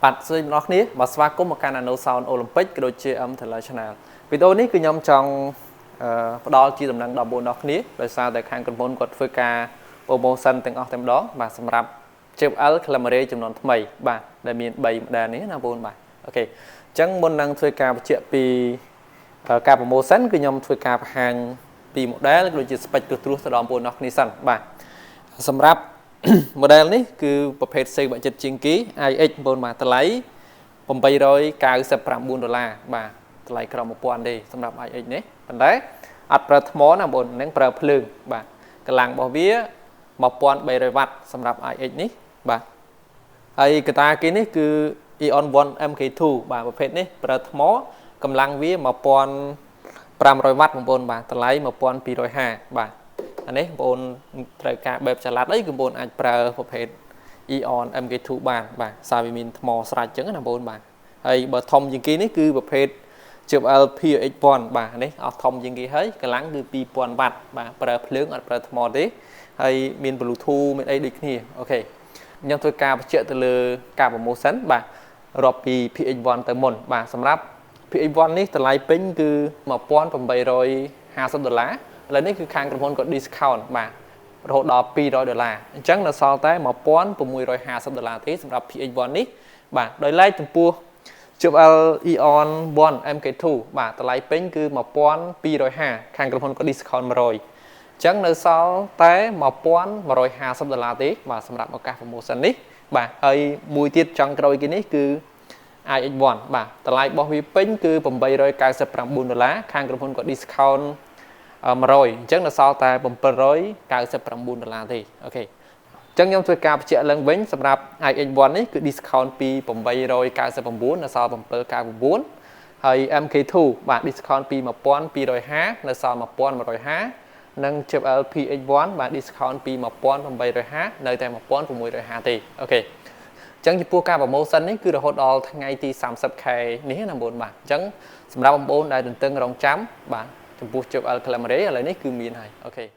បាទសួស្តីអ្នកនរគ្នាបាទស្វាគមន៍មកកាន់ Nano Sound Olympic ក៏ដូចជា M Taylor Channel វីដេអូនេះគឺខ្ញុំចង់អឺផ្ដល់ជាដំណឹងដល់បងប្អូនអ្នកគ្នាដោយសារតែខាងក្រុមហ៊ុនគាត់ធ្វើការ promotion ទាំងអស់តែម្ដងបាទសម្រាប់ JBL Clameray ចំនួនថ្មីបាទដែលមាន3 model នេះណាបងប្អូនបាទ OK អញ្ចឹងមុននឹងធ្វើការបញ្ជាក់ពីការ promotion គឺខ្ញុំធ្វើការបង្ហាញពី model ក៏ដូចជា spec ត្រួសត្រាសទៅដល់បងប្អូនអ្នកគ្នាសិនបាទសម្រាប់ model នេះគឺប្រភេទសេវចិត្តជាងគេ iX បងប្អូនបាទតម្លៃ899ដុល្លារបាទតម្លៃក្រោម1000ទេសម្រាប់ iX នេះប៉ុន្តែអត់ប្រើថ្មណាបងប្អូននឹងប្រើភ្លើងបាទកម្លាំងរបស់វា1300វ៉ាត់សម្រាប់ iX នេះបាទហើយកតាគេនេះគឺ Eon 1 MK2 បាទប្រភេទនេះប្រើថ្មកម្លាំងវា1500វ៉ាត់បងប្អូនបាទតម្លៃ1250បាទអានេះបងប្អូនត្រូវការបែបចល័តអីគឺបងប្អូនអាចប្រើប្រភេទ Eon MK2 បានបាទសារវាមានថ្មស្រេចអញ្ចឹងណាបងប្អូនបាទហើយបើធំជាងគេនេះគឺប្រភេទ JBL PX1 បាទនេះអស់ធំជាងគេហើយកម្លាំងគឺ2000វ៉ាត់បាទប្រើភ្លើងអត់ប្រើថ្មទេហើយមាន Bluetooth មានអីដូចគ្នា OK ខ្ញុំធ្វើការបញ្ជាក់ទៅលើការ promotion បាទរាប់ពី PX1 ទៅមុនបាទសម្រាប់ PX1 នេះតម្លៃពេញគឺ1850ដុល្លារឥឡូវនេះគឺខាងក្រុមហ៊ុនក៏ discount បាទរហូតដល់200ដុល្លារអញ្ចឹងនៅសល់តែ1650ដុល្លារទេសម្រាប់ PX1 នេះបាទដោយឡែកចំពោះ JBL Eon 1 MK2 បាទតម្លៃពេញគឺ1250ខាងក្រុមហ៊ុនក៏ discount 100អញ្ចឹងនៅសល់តែ1150ដុល្លារទេបាទសម្រាប់ឱកាស promotion នេះបាទហើយមួយទៀតចង់ក្រោយគេនេះគឺ iX1 បាទតម្លៃរបស់វាពេញគឺ899ដុល្លារខាងក្រុមហ៊ុនក៏ discount 100អញ្ចឹងនៅសល់តែ799ដុល្លារទេ OK អញ្ចឹងខ្ញុំធ្វើការបញ្ជាក់ឡើងវិញសម្រាប់ iX1 នេះគឺ discount ពី899នៅសល់799ហើយ MK2 បាទ discount ពី1250នៅសល់1150និង JBL PX1 បាទ discount ពី1850នៅតែ1650ទេ OK អញ្ចឹងចំពោះការ promotion នេះគឺរហូតដល់ថ្ងៃទី30ខែនេះណាបងប្អូនបាទអញ្ចឹងសម្រាប់បងប្អូនដែលទន្ទឹងរង់ចាំបាទចំពោះ JBL Clameray ឥឡូវនេះគឺមានហើយ OK។